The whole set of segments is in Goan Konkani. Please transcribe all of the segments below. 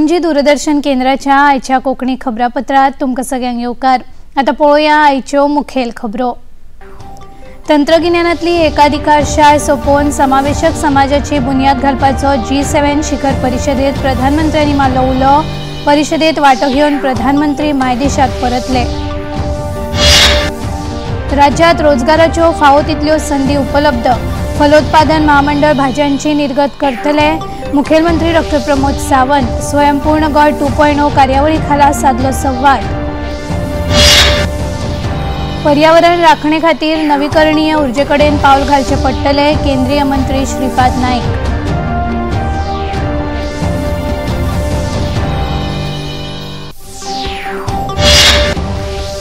पणजी दूरदर्शन केंद्राच्या आयच्या कोंकणी खबरापत्रात तुमकां सगळ्यांक येवकार। आतां पळोवया आयच्यो मुखेल खबरो। तंत्रगिन्यानांतली एकाधिकारशाय सोंपोवन समावेशक समाजाची बुन्याद घालपाचो G7 शिखर परिशदेत प्रधानमंत्र्यांनी मारलो उलो। परिशदेत वांटो घेवन प्रधानमंत्री मायदेशात परतले। राज्यात रोजगाराच्यो फावो तितल्यो संदी उपलब्ध। फलोत्पादन महामंडळ भाज्यांची निर्गत करतले। मुख्यमंत्री डॉक्टर प्रमोद सावंत। स्वयंपूर्ण गोंय 2.0 कार्यावळी खाला साधलो संवाद। पर्यावरण राखणे खातीर नवीकरणीय ऊर्जेकडेन पावल घालचे पडटले। केंद्रीय मंत्री श्रीपाद नाईक।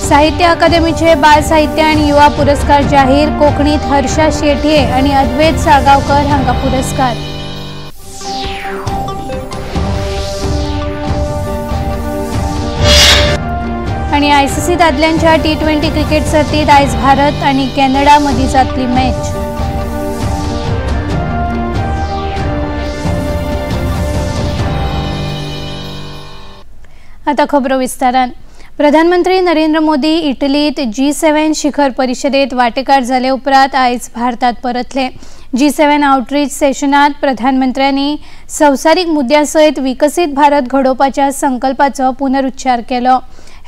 साहित्य अकादमीचे बाल साहित्य आणि युवा पुरस्कार जाहीर। कोकणीत हर्षा शेटये आणि अद्वैत साळगांवकर हांकां पुरस्कार। आणि आयसीसी दादल्यांच्या T20 cricket सर्तीत आयज भारत आणि कॅनडा मदीं जातली मॅच। आता खबरो विस्तारान। प्रधानमंत्री नरेंद्र मोदी इटलीत G7 शिखर परिषदेत वाटेकार जाले उपरांत आयज भारतात परतले। G7 outreach सेशनात प्रधानमंत्र्यांनी संवसारीक मुद्द्यां सयत विकसीत भारत घडोवपाच्या संकल्पाचो पुनरुच्चार केलो।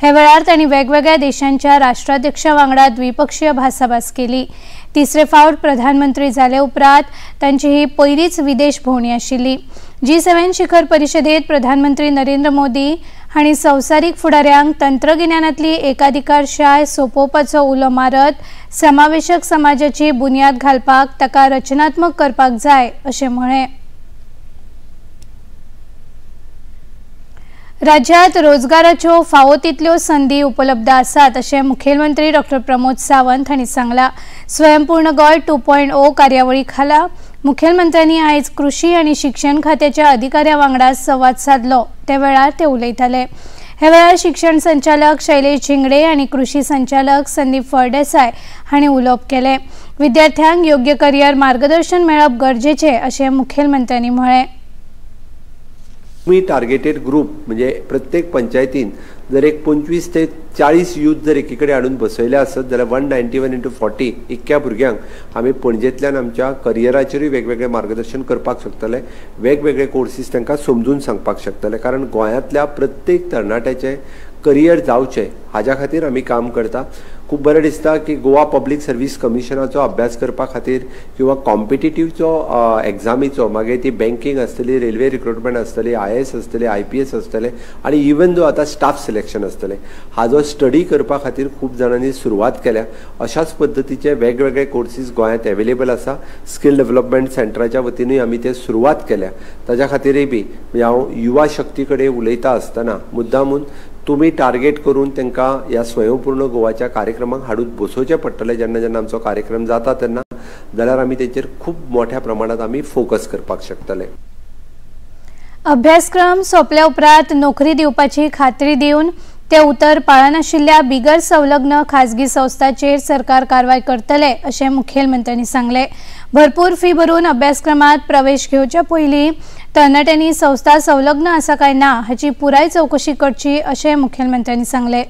हे वेळार तांणी वेगवेगळ्या देशांच्या राष्ट्राध्यक्षां वांगडा द्विपक्षीय भासाभास केली। तिसरे फावट प्रधानमंत्री जाले उपरांत तांची ही पयलीच विदेश भोंवडी आशिल्ली। G7 शिखर परिषदेत प्रधानमंत्री नरेंद्र मोदी हांणी संवसारीक फुडाऱ्यांक तंत्रगिन्यानांतली एकाधिकारशाय सोंपोवपाचो उलो मारत समावेशक समाजाची बुन्याद घालपाक ताका रचनात्मक करपाक जाय अशें म्हळें। राज्यात रोजगाराच्यो फावो तितल्यो संदी उपलब्ध आसात अशें मुखेलमंत्री डॉक्टर प्रमोद सावंत हांणी सांगलां। स्वयंपूर्ण गोंय 2.0 कार्यावळी खाला मुखेलमंत्र्यांनी आयज कृषी आनी शिक्षण खात्याच्या अधिकाऱ्यां वांगडा संवाद सादलो। त्या वेळार ते उलयताले। ह्या वेळार शिक्षण संचालक शैलेश झिंगडे आनी कृषी संचालक संदीप फळदेसाय हांणी उलोवप केलें। विद्यार्थ्यांक योग्य करियर मार्गदर्शन मेळप गरजेचें अशें मुखेलमंत्र्यांनी म्हळें। मी टार्गेटेड ग्रुप म्हणजे प्रत्येक पंचायतीन जर एक 25 ते 40 यूथ जर एकीकडे हाडून बसयले आसत जाल्यार 191 × 40 इतक्या भुरग्यांक आमी पणजेंतल्यान आमच्या करियराचेरूय वेगवेगळे मार्गदर्शन करपाक शकतले, वेगवेगळे कोर्सीस तांकां समजून सांगपाक शकतले। कारण गोंयांतल्या प्रत्येक तरणाट्याचें करियर जावचें हाज्या खातीर आमी काम करता। खूब बरें दिसता की गोवा पब्लीक सर्वीस कमिशनाचो अभ्यास करपा खातीर किंवा कॉम्पिटिटिवचो एग्जामीचो, मागीर ती बँकींग आसतली, रेल्वे रिक्रुटमेंट आसतली, IAS आसतले, IPS आसतले आनी इवन दो आतां स्टाफ सिलेक्शन आसतलें, हाजो स्टडी करपा खातीर खूब जाणांनी सुरवात केल्या। अशाच पद्दतीचे वेगवेगळे कोर्सीस गोंयांत एवेलेबल आसा। स्कील डेव्हलपमेंट सेंटराच्या वतीनूय आमी ते सुरवात केल्या। ताज्या खातीरय बी हांव युवा शक्ती कडेन उलयता आसतना मुद्दामून तुमी टार्गेट करून तांकां ह्या स्वयंपूर्ण गोवाच्या कार्यक्रमाक हाडून बसोवचें पडटलें। जेन्ना जेन्ना आमचो कार्यक्रम जाता तेन्ना जाल्यार आमी तेचेर खूब मोठ्या प्रमाणात आमी फोकस करपाक शकतले। अभ्यासक्रम सोंपल्या उपरांत नोकरी दिवपाची खात्री दिवन ते उतर पाळनाशिल्ल्या बिगर संलग्न खाजगी संस्थांचेर सरकार कारवाय करतले अशें मुखेलमंत्र्यांनी सांगलें। भरपूर फी भरून अभ्यासक्रमात प्रवेश घेवच्या पयलीं तरणाट्यांनी संस्था संलग्न आसा काय ना हाची पुराय चवकशी करची अशें मुखेलमंत्र्यांनी सांगलें।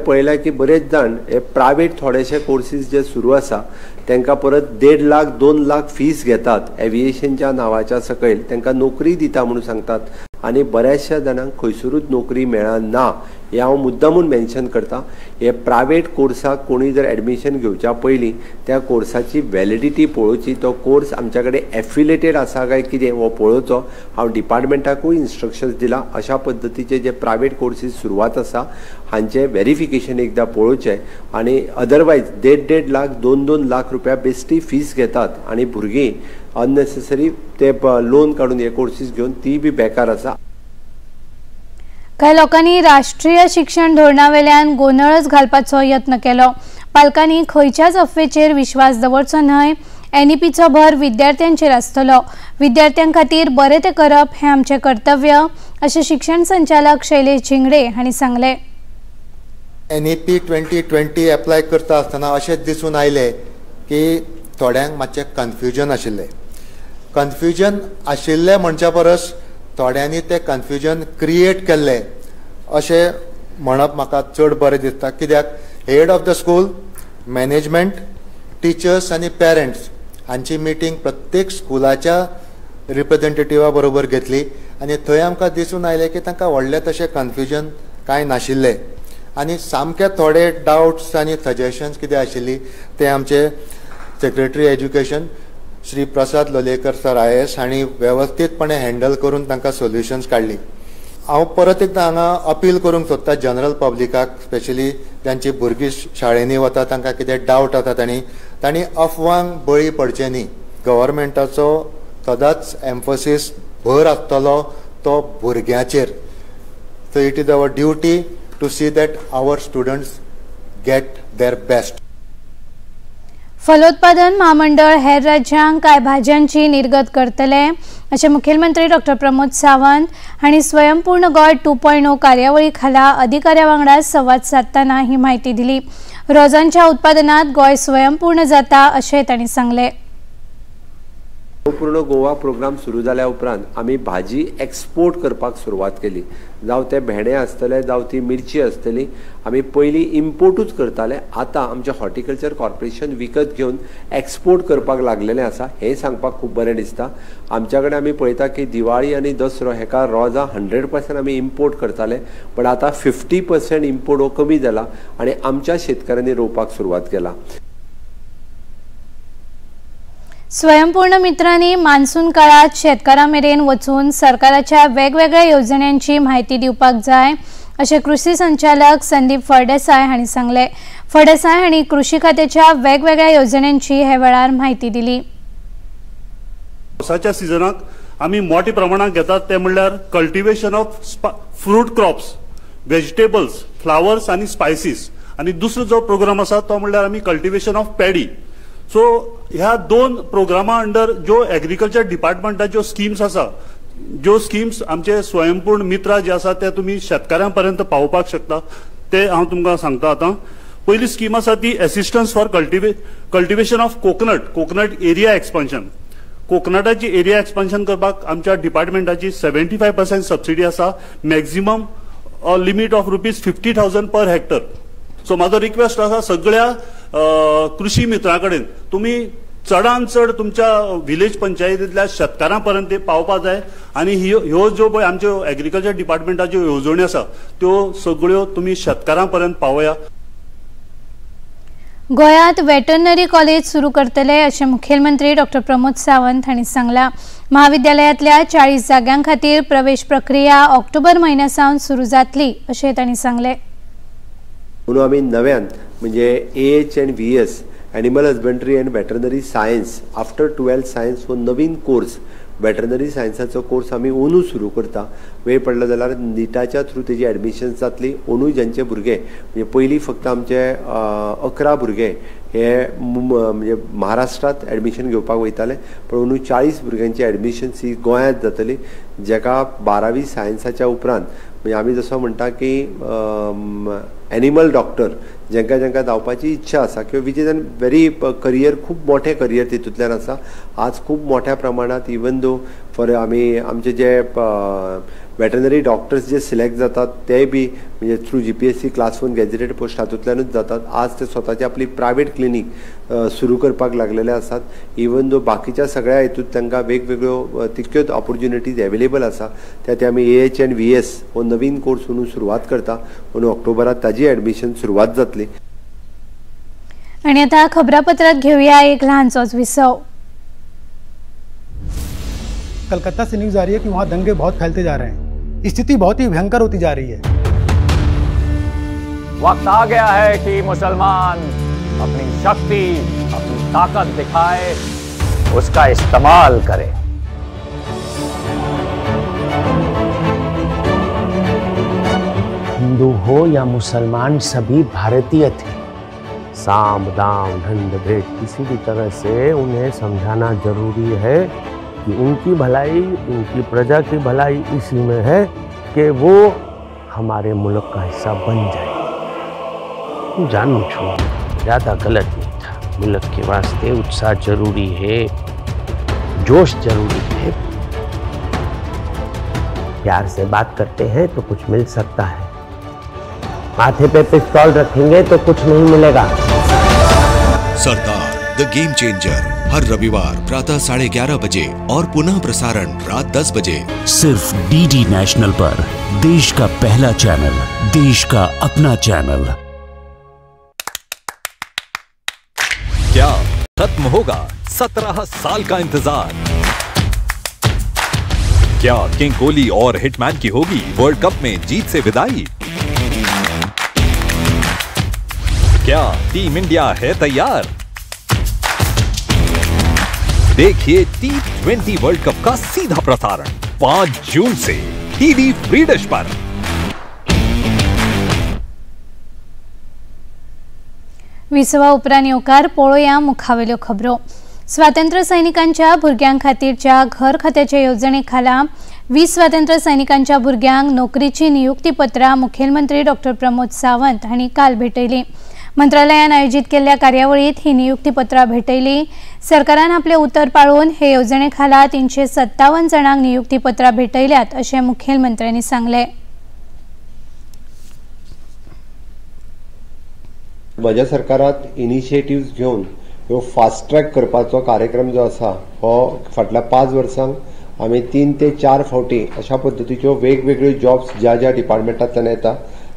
पळयलां की बरेच जाण हे प्रायवेट थोडेशे कोर्सीस जे सुरू आसा तांकां परत 1.5 लाख 2 लाख फीस घेतात एविएशनच्या नांवाच्या सकयल, तांकां नोकरी दिता म्हणून सांगतात आनी बऱ्याचशा जाणांक खंयसरूच नोकरी मेळना। हें हांव मुद्दामून मेन्शन करता। हे प्रायवेट कोर्साक कोणूय जर एडमिशन घेवच्या पयलीं त्या कोर्साची व्हॅलिडिटी पळोवची, तो कोर्स आमच्या कडेन एफिलेटेड आसा काय कितें हो पळोवचो। हांव डिपार्टमेंटाकूय इन्स्ट्रक्शन्स दिला अशा पद्दतीचे जे प्रायवेट कोर्सीस सुरवात आसा हांचें व्हेरिफिकेशन एकदां पळोवचें आनी अदरवायज 1.5-1.5 लाख 2-2 लाख रुपया बेस्टी फीस घेतात आनी भुरगीं अननेसेसरी ते लोन काडून हे कोर्सीस घेवन ती बी बेकार आसा। कांय लोकांनी राष्ट्रीय शिक्षण धोरणावेल्यान गोंदळच घालपाचो यत्न केलो। पालकांनी खंयच्याच अफवेचेर विश्वास दवरचो न्हय। NEPचो भर विद्यार्थ्यांचेर आसतलो। विद्यार्थ्यां खातीर बरें तें करप हें आमचें कर्तव्य अशें शिक्षण संचालक शैलेश झिंगडे हांणी सांगलें। NEP 2020 apply करता आसतना अशें दिसून आयलें की थोड्यांक मातशें कन्फ्युजन आशिल्लें। कन्फ्युजन आशिल्लें म्हणच्या परस थोड्यांनी ते कन्फ्युजन क्रिएट केल्ले अशें म्हणप म्हाका चड बरें दिसता. कित्याक head of the school, management, teachers आनी पेरंट्स हांची मिटींग प्रत्येक स्कुलाच्या रिप्रेझेंटेटिवा बरोबर घेतली आनी थंय आमकां दिसून आयलें की तांकां व्हडलें तशें कन्फ्युजन कांय नाशिल्लें आनी सामके थोडे डावट्स आनी सजेशन्स कितें आशिल्ली ते आमचे secretary education Shri Prasad Lolayekar sir IAS हांणी वेवस्थीतपणे हँडल करून तांकां सोल्युशन्स काडली. हांव परत एकदां हांगा अपील करूंक सोदता जनरल पब्लिकाक, स्पेशली जांची भुरगीं शाळेंनी वता तांकां कितें डावट आसा तांणी अफवांक बळी पडचें न्ही. गव्हर्मेंटाचो सदांच एम्फसीस भर आसतलो तो भुरग्यांचेर. So it is our duty to see that our students get their best. फलोत्पादन म्हामंडळ हेर राज्यांक कांय भाजयांची निर्गत करतले अशें मुखेलमंत्री डॉक्टर प्रमोद सावंत हांणी स्वयंपूर्ण गोंय 2.0 कार्यावळी खाला अधिकाऱ्यां वांगडा संवाद सादतना ही म्हायती दिली. रोजांच्या उत्पादनात गोंय स्वयंपूर्ण जाता अशें तांणी सांगलें. पूर्ण गोवा प्रोग्राम सुरू जाल्या उपरांत आमी भाजी एक्सपोर्ट करपाक सुरवात केली. जावं ते भेंडे आसतले, जावं ती मिरची आसतली, आमी पयलीं इम्पोर्टूच करताले. आतां आमचें हॉर्टिकल्चर कॉर्पोरेशन विकत घेवन एक्सपोर्ट करपाक लागलेलें आसा हें सांगपाक खूब बरें दिसता. आमच्या कडेन आमी पळयता की दिवाळी आनी दसरो हेका रोजां 100% आमी इम्पोर्ट करताले, पण आतां 50% इम्पोर्ट हो कमी जाला आनी आमच्या शेतकऱ्यांनी रोवपाक सुरवात केला. स्वयंपूर्ण मित्रांनी मान्सून काळात शेतकारां मेरेन वचून सरकाराच्या वेगवेगळ्या येवजण्यांची म्हायती दिवपाक जाय अशें कृषी संचालक संदीप फळदेसाय हांणी सांगलें. फळदेसाय हांणी कृषी खात्याच्या वेगवेगळ्या येवजण्यांची हे वेळार म्हायती दिली. पावसाच्या सिजनाक आमी मोठ्या प्रमाणात घेतात ते म्हणल्यार cultivation of fruit crops, vegetables, flowers आनी स्पायसीस. आनी दुसरो जो प्रोग्राम आसा तो म्हणल्यार आमी कल्टिवेशन ऑफ पॅडी. सो ह्या दोन प्रोग्रामा अंडर ज्यो एग्रीकल्चर डिपार्टमेंटाच्यो स्किम्स आसा, ज्यो स्किम्स आमचे स्वयंपूर्ण मित्रा जे आसा ते तुमी शेतकाऱ्यां पर्यंत पावोवपाक शकता ते हांव तुमकां सांगता. आतां पयली स्कीम आसा ती assistance for cultivation of coconut, coconut area expansion. कोकनटाची area expansion करपाक आमच्या डिपार्टमेंटाची 75% सबसिडी आसा, maximum limit of ₹50,000 per hectare. So म्हाजो रिक्वेस्ट आसा सगळ्या कृषी मित्रां कडेन, तुमी चडान चड तुमच्या विलेज पंचायतींतल्या शेतकारां पर्यंत ते पावपा जाय आनी ह्यो ज्यो पळय आमच्यो एग्रीकल्चर डिपार्टमेंटाच्यो येवजण्यो आसा त्यो सगळ्यो तुमी शेतकारां पर्यंत पावया. गोंयांत वेटरनरी कॉलेज सुरू करतले अशें मुखेलमंत्री डॉक्टर प्रमोद सावंत हांणी सांगलां. म्हाविद्यालयांतल्या 40 जाग्यां खातीर प्रवेश प्रक्रिया ऑक्टोबर म्हयन्या सावन सुरू जातली अशें तांणी सांगलें. म्हणून आमी नव्यान म्हणजे AH and VS animal husbandry and veterinary science after 12th science हो नवीन कोर्स वेटरनरी सायन्साचो कोर्स आमी अंदू सुरू करता. वेळ पडलो जाल्यार निटाच्या थ्रू तेजी एडमिशन जातली. अंदू ज्यांचे भुरगे म्हणजे पयलीं फक्त आमचे 11 भुरगे हे म्हणजे महाराष्ट्रांत एडमिशन घेवपाक वयताले, पण अंदू 40 भुरग्यांची एडमिशन ही गोंयांत जातली, जेका 12वी सायन्साच्या उपरांत म्हणजे आमी जसो म्हणटा की एनिमल डॉक्टर जेंका जेंका जावपाची इच्छा आसा किंवा which is an very career, खूब मोठें करियर तितूंतल्यान आसा. आज खूब मोठ्या प्रमाणांत इवन दो फॉर आमी आमचे जे वेटरनरी डॉक्टर्स जे सिलेक्ट जातात ते बी म्हणजे through GPSC class 1 gazetted post हातूंतल्यानूच जातात. आज ते स्वताची आपली प्रायवेट क्लिनीक सुरू करपाक लागलेले आसात. इवन दो बाकीच्या सगळ्या हितूंत तांकां वेगवेगळ्यो तितक्योच ऑपॉर्च्युनिटीज एवेलेबल आसा. त्या ते आमी AH and VS हो नवीन कोर्स म्हणून सुरवात करता. म्हणून ऑक्टोबरात ताजी एडमिशन सुरवात जातली. आनी आतां खबरापत्रांत घेवया एक ल्हानसोच विसव. कलकत्ता से न्यूज आ रही है कि वहाँ दंगे बहुत फैलते जा रहे हैं, स्थिति बहुत ही भयंकर होती जा रही है। वक्त आ गया है कि मुसलमान अपनी शक्ति, अपनी ताकत दिखाए, उसका इस्तेमाल करे। हिंदू हो या मुसलमान, सभी भारतीय थे। साम दाम दंड भेद किसी भी तरह से उन्हें समझाना जरूरी है कि उनकी भलाई, उनकी प्रजा की भलाई इसी में है कि वो हमारे मुल्क का हिस्सा बन जाए। जानू छो ज़्यादा गलत नहीं था। मुल्क के वास्ते उत्साह जरूरी है, जोश जरूरी है। प्यार से बात करते हैं तो कुछ मिल सकता है, माथे पे पिस्तौल रखेंगे तो कुछ नहीं मिलेगा। सरदार the game changer हर रविवार प्रातः 11:30 बजे और पुनः प्रसारण रात 10 बजे, सिर्फ डीडी नेशनल पर। देश का पहला चैनल, देश का अपना चैनल। क्या खत्म होगा 17 साल का इंतजार? क्या किंग कोहली और हिटमैन की होगी वर्ल्ड कप में जीत से विदाई? क्या टीम इंडिया है तैयार? देखिए T20 world cup का सीधा प्रसारण 5 जून से डीडी फ्री डिश पर। विसवा उपरांत येवकार पळोवया मुखावेल्यो खबरो। स्वातंत्र्य सैनिकांच्या भुरग्यां खातीरच्या घर खात्याच्या येवजणे खाला 20 स्वातंत्र्य सैनिकांच्या भुरग्यांक नोकरीची नियुक्तीपत्रां मुखेलमंत्री डॉक्टर प्रमोद सावंत हांणी काल भेटयली। मंत्रालयान आयोजित केल्ल्या कार्यावळीत ही नियुक्तीपत्रां भेटयली। सरकारान आपले उतर पाळून हे येवजणे खाला 357 जाणांक नियुक्तीपत्रां भेटयल्यात अशें मुखेलमंत्र्यांनी सांगलें। म्हज्या सरकारात इनिशिएटिव्स घेवन ह्यो फास्ट ट्रॅक करपाचो कार्यक्रम जो आसा हो फाटल्या 5 वर्सांक आमी 3 ते 4 फावटी अशा पद्दतीच्यो वेगवेगळ्यो जॉब्स ज्या ज्या डिपार्टमेंटांतल्यान येता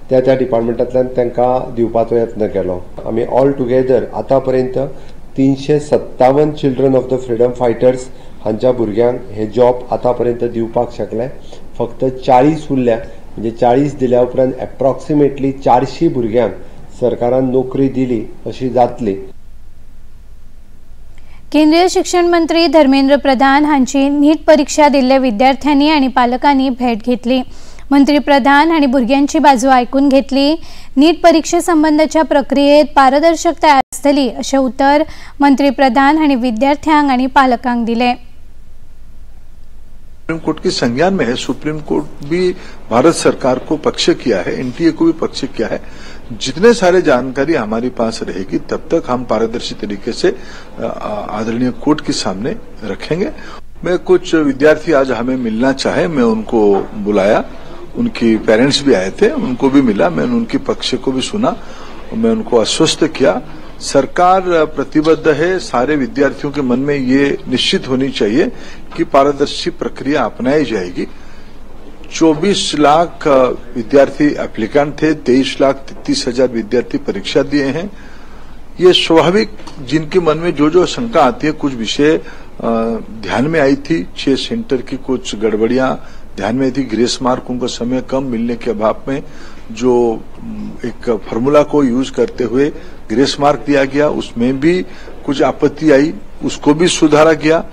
त्या त्या डिपार्टमेंटांतल्यान तांकां दिवपाचो यत्न केलो। आमी ऑल टुगेदर आतां पर्यंत 357 children of the freedom fighters हांच्या भुरग्यांक हे जॉब आतां पर्यंत दिवपाक शकले। फक्त 40 उरल्या, म्हणजे 40 दिल्या उपरांत एप्रॉक्सिमेटली 400 भुरग्यांक सरकारान नोकरी दिली अशी जातली। केंद्रीय शिक्षण मंत्री धर्मेंद्र प्रधान हांची नीट परीक्षा दिल्ल्या विद्यार्थ्यांनी आनी पालकांनी भेट घेतली। मंत्री प्रधान हांणी भुरग्यांची बाजू आयकून घेतली। नीट परीक्षे संबंदाच्या प्रक्रियेत पारदर्शकताय आसतली अशें उतर मंत्री प्रधान हांणी विद्यार्थ्यांक आनी पालकांक दिलें। सुप्रीम कोर्ट के संज्ञान में है, सुप्रीम कोर्ट भी भारत सरकार को पक्ष किया है, एनटीए को भी पक्ष किया है। जितने सारे जानकारी हमारे पास रहेगी तब तक हम पारदर्शी तरीके से आदरणीय कोर्ट के सामने रखेंगे। मैं कुछ विद्यार्थी आज हमें मिलना चाहे, मैं उनको बुलाया, उनकी पेरेंट्स भी आए थे, उनको भी मिला, मैंने उनके पक्ष को भी सुना, मैं उनको आश्वस्त किया। सरकार प्रतिबद्ध है, सारे विद्यार्थियों के मन में ये निश्चित होनी चाहिए कि पारदर्शी प्रक्रिया अपनाई जाएगी। 24 लाख विद्यार्थी एप्लीकेंट थे, 23,33,000 विद्यार्थी परीक्षा दिए हैं। ये स्वाभाविक जिनके मन में जो जो शंका आती है, कुछ विषय ध्यान में आई थी, 6 सेंटर की कुछ गड़बड़ियां ध्यान में थी, ग्रेस मार्क उनका समय कम मिलने के अभाव में जो एक फार्मूला को यूज करते हुए ग्रेस मार्क दिया गया, उसमें भी कुछ आपत्ति आई, उसको भी सुधारा गया।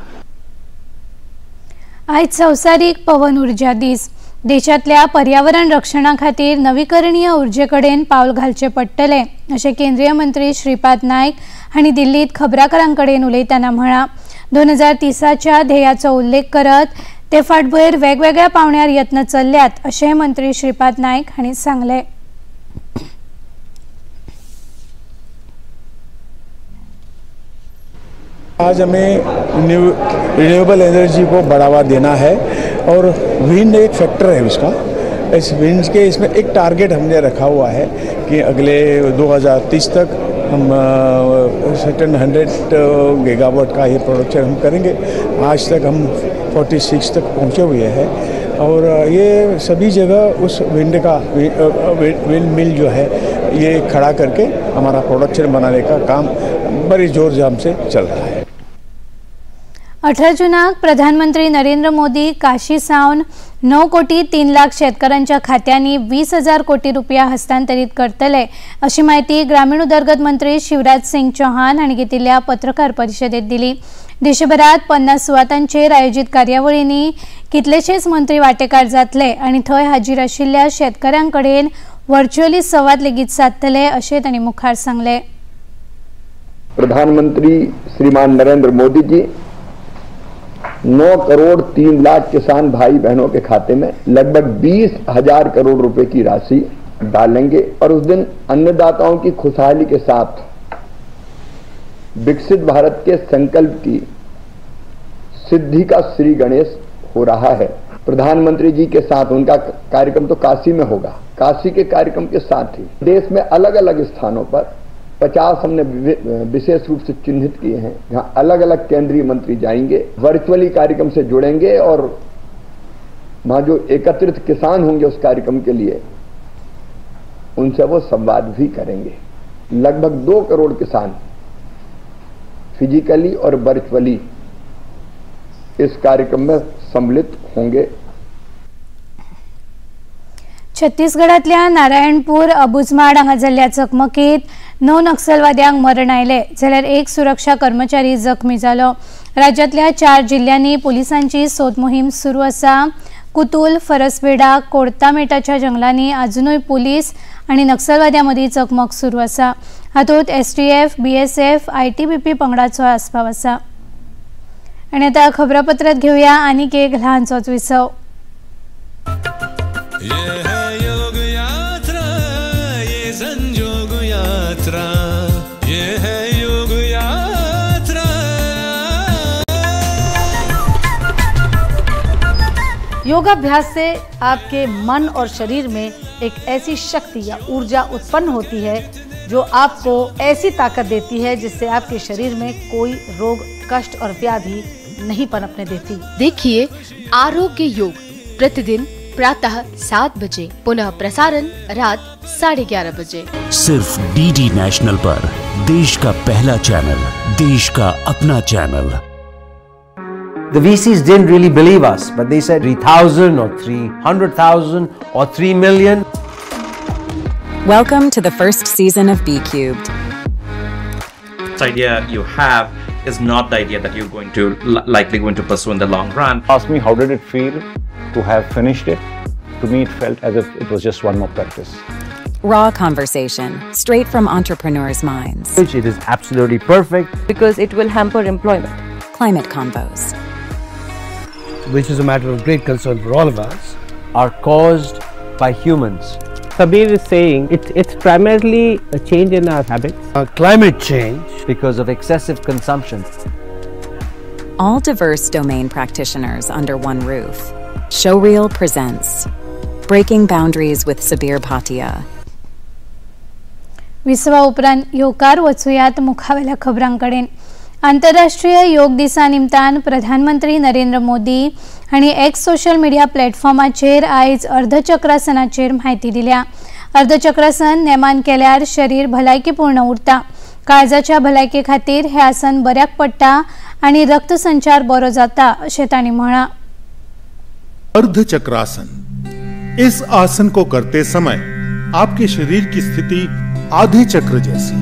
आज संवसारीक पवन ऊर्जा दीस। देशांतल्या पर्यावरण रक्षणा खातीर नवीकरणीय ऊर्जे कडेन पावल घालचें पडटलें अशें केंद्रीय मंत्री श्रीपाद नायक हांणी दिल्लीत खबराकारां कडेन उलयतना म्हळां। 2030च्या ध्येयाचो उल्लेख करत ते फाटभुंयेर वेगवेगळ्या पावंड्यार यत्न चल्ल्यात अशें मंत्री श्रीपाद नायक हांणी सांगलें। आज हमें रिन्यूएबल एनर्जी को बढ़ावा देना है और विंड एक फैक्टर है उसका। इस विंड के इसमें एक टारगेट हमने रखा हुआ है कि अगले 2030 तक हम सर्टेन 100 गीगावाट का ये प्रोडक्शन हम करेंगे। आज तक हम 46 तक पहुँचे हुए हैं और ये सभी जगह उस विंड का विंड मिल जो है ये खड़ा करके हमारा प्रोडक्शन बनाने का काम बड़ी जोर जाम से चल रहा है। 18 जूनाक प्रधानमंत्री नरेंद्र मोदी काशी सावन 9 कोटी 3 लाख शेतकऱ्यांच्या खात्यांनी 20,000 कोटी रुपया हस्तांतरित करतले अशी माहिती ग्रामीण उदरगत मंत्री शिवराज सिंग चौहान हांणी घेतिल्ल्या पत्रकार परिशदेत दिली। देशभरात 50 सुवातांचेर आयोजित कार्यावळींनी कितलेशेच मंत्री वाटेकार जातले आनी थंय हाजीर आशिल्ल्या शेतकऱ्यांकडेन व्हर्च्युअली संवाद लेगीत सादतले अशें तांणी मुखार सांगलें। प्रधानमंत्री श्रीमान नरेंद्र मोदी जी 9 करोड़ 3 लाख किसान भाई बहनों के खाते में लगभग 20,000 करोड़ रुपए की राशि डालेंगे और उस दिन अन्नदाताओं की खुशहाली के साथ विकसित भारत के संकल्प की सिद्धि का श्री गणेश हो रहा है। प्रधानमंत्री जी के साथ उनका कार्यक्रम तो काशी में होगा, काशी के कार्यक्रम के साथ ही देश में अलग अलग स्थानों पर 50 हमने विशेष रूप से चिन्हित किए हैं, जहां अलग अलग केंद्रीय मंत्री जाएंगे, वर्चुअली कार्यक्रम से जुड़ेंगे और वहां जो एकत्रित किसान होंगे उस कार्यक्रम के लिए उनसे वो संवाद भी करेंगे। लगभग 2 करोड़ किसान फिजिकली और वर्चुअली इस कार्यक्रम में सम्मिलित होंगे। छत्तीसगडातल्या नारायणपूर अबुजमाड हांगा जाल्ल्या चकमकीत 9 नक्षलवाद्यांक मरण आयलें जाल्यार एक सुरक्षा कर्मचारी जखमी जालो। राज्यांतल्या 4 जिल्ल्यांनी पुलिसांची सोद मोहीम सुरू आसा। कुतूल, फरसबेडा, कोडतामेटाच्या जंगलांनी अजुनूय पुलीस आनी नक्षलवाद्यां मदीं चकमक सुरू आसा। हातूंत एसटीएफ, बीएसएफ, आयटीबीपी पंगडाचो आस्पाव आसा। आनी आतां खबरापत्रांत घेवया आनीक एक ल्हानसोच विसव। ये है योग यात्रा, ये संजोग यात्रा, ये है योग यात्रा। योगाभ्यास से आपके मन और शरीर में एक ऐसी शक्ति या ऊर्जा उत्पन्न होती है जो आपको ऐसी ताकत देती है जिससे आपके शरीर में कोई रोग, कष्ट और व्याधि नहीं पनपने देती। देखिए आरोग्य योग प्रतिदिन प्रातः 7 बजे, पुनः प्रसारण रात 11:30 बजे, सिर्फ डीडी नेशनल पर, देश का पहला चैनल, देश का अपना channel. The VCs didn't really believe us, but they said 3,000 or 300,000 or 3 million. Welcome to the first season of B Cubed. This idea you have is not the idea that you're going to likely going to pursue in the long run. Ask me how did it feel to have finished it? To me, it felt as if it was just one more practice. Raw conversation, straight from entrepreneurs' minds. It is absolutely perfect. Because it will hamper employment. Climate convos, which is a matter of great concern for all of us, are caused by humans. Sabir is saying it's primarily a change in our habits. Climate change. Because of excessive consumption. All diverse domain practitioners under one roof. Showreel presents Breaking Boundaries with Sabir Bhatia. विसवा उपरांत येवकार वचुयात मुखावेल्या खबरांकडेन। आंतरराष्ट्रीय योग दिसा निमतान प्रधानमंत्री नरेंद्र मोदी हांणी एक्स सोशल मिडिया प्लॅटफॉर्माचेर आयज अर्धचक्रासनाचेर म्हायती दिल्या। अर्धचक्रासन नेमान केल्यार शरीर भलायकीपूर्ण उरता। काळजाच्या भलायके खातीर हे आसन बऱ्याक पडटा आनी रक्तसंचार बरो जाता अशें तांणी म्हळां। अर्धचक्रासन, इस आसन को करते समय आपके शरीर की स्थिति आधे चक्र जैसी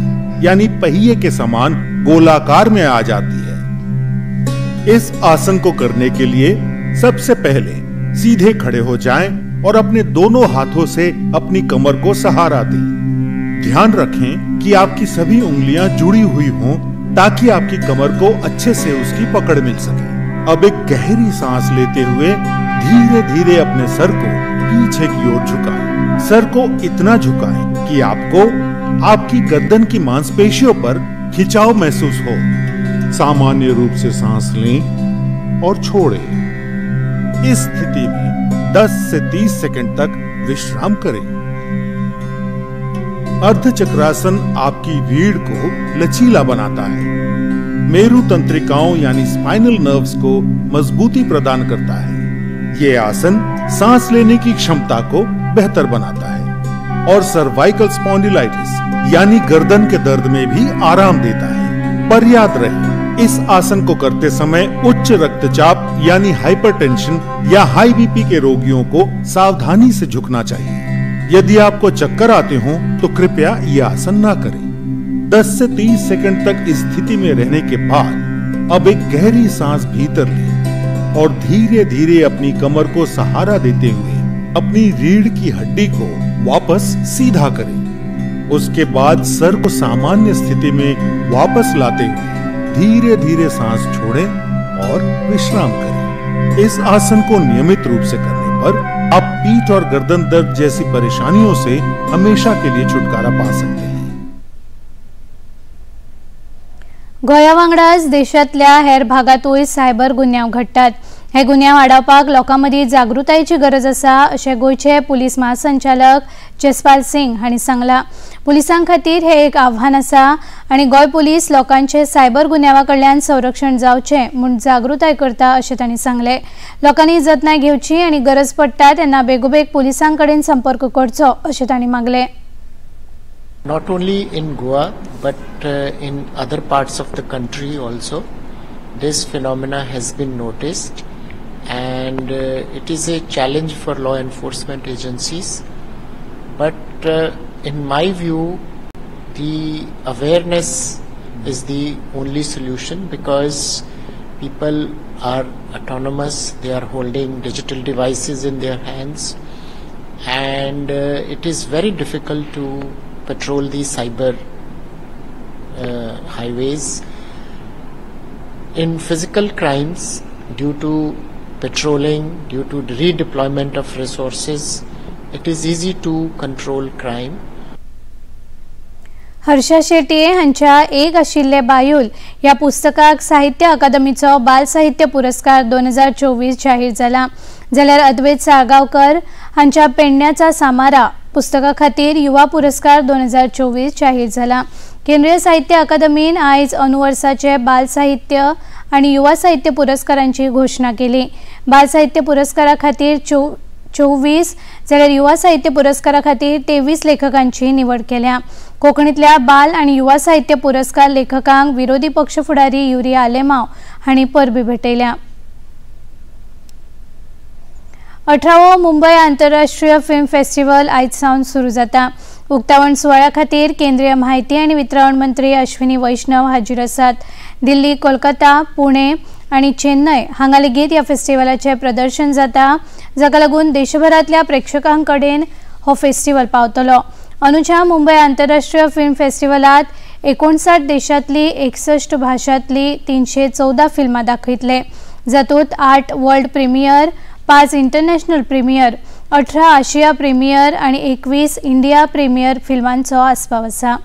यानी पहिए के समान गोलाकार में आ जाती है। इस आसन को करने के लिए सबसे पहले सीधे खड़े हो जाएं और अपने दोनों हाथों से अपनी कमर को सहारा दें। ध्यान रखें कि आपकी सभी उंगलियां जुड़ी हुई हों ताकि आपकी कमर को अच्छे से उसकी पकड़ मिल सके। अब एक गहरी सांस लेते हुए धीरे धीरे अपने सर को पीछे की ओर झुकाएं। सर को इतना झुकाएं कि आपको आपकी गर्दन की मांसपेशियों पर खिंचाव महसूस हो। सामान्य रूप से सांस लें और छोड़ें। इस स्थिति में 10 से 30 सेकंड तक विश्राम करें। अर्धचक्रासन आपकी रीढ़ को लचीला बनाता है, मेरु तंत्रिकाओं यानी स्पाइनल नर्व्स को मजबूती प्रदान करता है। ये आसन सांस लेने की क्षमता को बेहतर बनाता है और सर्वाइकल स्पॉन्डिलाइटिस यानी गर्दन के दर्द में भी आराम देता है। पर याद रहे, इस आसन को करते समय उच्च रक्तचाप यानी हाइपरटेंशन या हाई बीपी के रोगियों को सावधानी से झुकना चाहिए। यदि आपको चक्कर आते हों तो कृपया ये आसन ना करें। 10 से 30 सेकंड तक इस स्थिति में रहने के बाद अब एक गहरी सांस भीतर लें और धीरे धीरे अपनी कमर को सहारा देते हुए अपनी रीढ़ की हड्डी को वापस सीधा करें। उसके बाद सर को सामान्य स्थिति में वापस लाते हुए धीरे धीरे सांस छोड़ें और विश्राम करें। इस आसन को नियमित रूप से करने पर आप पीठ और गर्दन दर्द जैसी परेशानियों से हमेशा के लिए छुटकारा पा सकते हैं। गोंया वांगडाच देशांतल्या हेर भागांतूय सायबर गुन्यांव घडटात। हे गुन्यांव आडावपाक लोकां मदीं जागृतायेची गरज आसा अशें गोंयचे पुलीस महासंचालक जसपाल सिंग हांणी सांगलां. पुलिसां खातीर हे एक आव्हान आसा आनी गोंय पुलीस लोकांचे सायबर गुन्यांवा कडल्यान संरक्षण जावचें म्हूण जागृताय करता अशें तांणी सांगलें. लोकांनी जतनाय घेवची आनी गरज पडटा तेन्ना बेगोबेग पुलिसां कडेन संपर्क करचो अशें तांणी मागलें. Not only in Goa but in other parts of the country also this phenomena has been noticed, and it is a challenge for law enforcement agencies. But in my view, the awareness is the only solution, because people are autonomous, they are holding digital devices in their hands, and it is very difficult to patrol the cyber highways. In physical crimes, due to patrolling, due to redeployment of resources, it is easy to control crime. Harsha Shetye हांच्या एक आशिल्ले बायूल ह्या पुस्तकाक साहित्य अकादमीचो बाल साहित्य पुरस्कार 2024 जाहीर जाला. जाल्यार अद्वैत साळगांवकर हांच्या पेडण्याचा सामारा पुस्तका खातीर युवा पुरस्कार 2024 जाहीर जाला. केंद्रीय साहित्य अकादमीन आयज अनुवर्साचे बाल साहित्य आनी युवा साहित्य पुरस्कारांची घोशणा केली. बाल साहित्य पुरस्कारा खातीर 24 जाल्यार युवा साहित्य पुरस्कारा खातीर 23 लेखकांची निवड केल्या. कोंकणीतल्या बाल आनी युवा साहित्य पुरस्कार लेखकांक विरोधी पक्ष फुडारी युरी आलेमाव हांणी परबी भेटयल्या. 18वो मुंबय आंतरराष्ट्रीय फिल्म फेस्टिवल आयज सावन सुरू जाता. उक्तावण सुवाळ्या खातीर केंद्रीय म्हायती आनी वितरावण मंत्री अश्विनी वैष्णव हाजीर आसात. दिल्ली, कोलकाता, पुणे आनी चेन्नय हांगा लेगीत ह्या फेस्टिवलाचें प्रदर्शन जाता, जाका लागून देशभरांतल्या प्रेक्षकां कडेन हो फेस्टिवल पावतलो. अनुच्या मुंबय आंतरराष्ट्रीय फिल्म फेस्टिवलात 59 देशांतली 61 भाशांतली 314 फिल्मां दाखयतले, जातूंत 8 वर्ल्ड प्रिमियर, 5 इंटरनॅशनल प्रिमियर, 18 आशिया प्रिमियर आनी 21 इंडिया प्रिमियर फिल्मांचो आस्पाव आसा.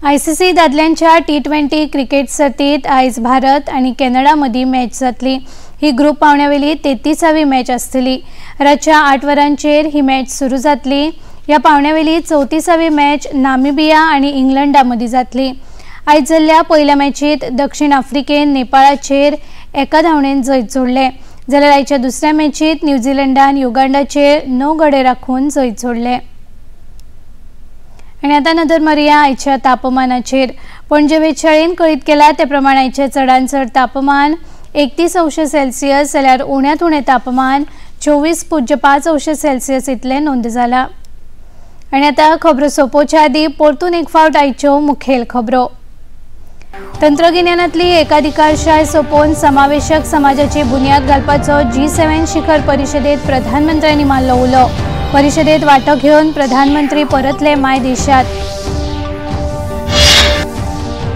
आयसीसी दादल्यांच्या T20 cricket सर्तीत आयज भारत आनी कॅनडा मदीं मॅच जातली. ही ग्रुप पावण्यावेली 33वी मॅच आसतली. रातच्या 8 वरांचेर ही मॅच सुरू जातली. ह्या पावण्यावेली 34वी मॅच नामिबिया आनी इंग्लंडा मदीं जातली. आयज जाल्ल्या पयल्या मॅचीत दक्षिण आफ्रिकेन नेपाळाचेर 1 धांवणेन जैत जोडलें, जाल्यार आयच्या दुसऱ्या मॅचीत न्यूझीलंडान युगांडाचेर 9 गडे राखून जैत जोडलें. आनी आतां नदर मारुया आयच्या तापमानाचेर. पणजे वेधशाळेन कळीत केला ते प्रमाण आयचें चडांत चड तापमान 31 अंश सेल्सियस जाल्यार उण्यांत उणें तापमान 24.5 अंश सेल्सियस इतलें नोंद जालां. आनी आतां खबरो सोंपोवच्या आदीं परतून एक फावट आयच्यो मुखेल खबरो. तंत्रगिन्यानांतली एकाधिकारशाय सोंपोवन समावेशक समाजाची बुन्याद घालपाचो G7 शिखर परिशदेत प्रधानमंत्र्यांनी मारलो उलो. परिशदेत वांटो घेवन प्रधानमंत्री परतले माय देशात.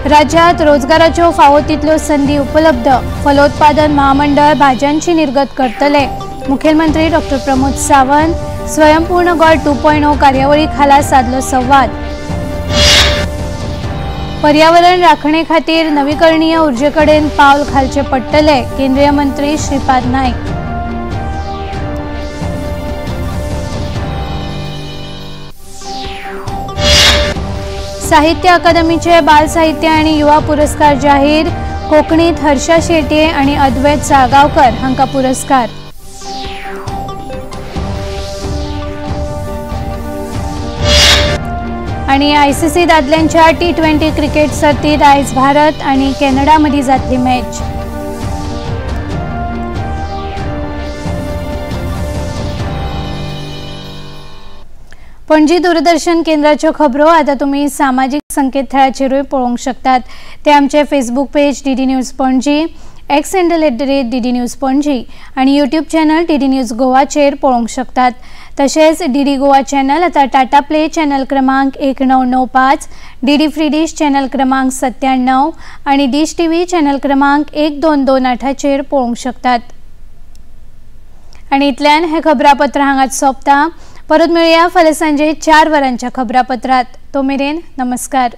राज्यात रोजगाराच्यो फावो तितल्यो संदी उपलब्ध, फलोत्पादन महामंडळ भाज्यांची निर्गत करतले, मुखेलमंत्री डॉ प्रमोद सावंत. स्वयंपूर्ण गोंय 2.0 कार्यावळी खाला सादलो संवाद. पर्यावरण राखणे खातीर नवीकरणीय ऊर्जे कडेन पावल घालचें पडटलें, केंद्रीय मंत्री श्रीपाद नायक. साहित्य अकादमीचे बाल साहित्य आनी युवा पुरस्कार जाहीर, कोंकणीत हर्षा शेट्ये आनी अद्वैत साळगांवकर हांकां पुरस्कार. आनी आयसीसी दादल्यांच्या T20 cricket सर्तीत आयज भारत आनी कॅनडा मदीं जातली मॅच. पणजी दूरदर्शन केंद्राच्यो खबरो आतां तुमी सामाजीक संकेतथळाचेरूय पळोवंक शकतात. ते आमचे Facebook page DD news Panaji, X handle @DD news Panaji आनी यूट्यूब चॅनल DD news गोवाचेर पळोवंक शकतात. तशेंच DD Goa channel आतां टाटा प्ले चॅनल क्रमांक 1995, DD free dish channel क्रमांक 97 आनी डिश टीव्ही चॅनल क्रमांक 1228चेर पळोवंक शकतात. आनी इतल्यान हें खबरापत्र हांगाच सोंपता. परत मेळया फाल्यां सांजे 4 वरांच्या खबरापत्रात. तो मेरेन नमस्कार.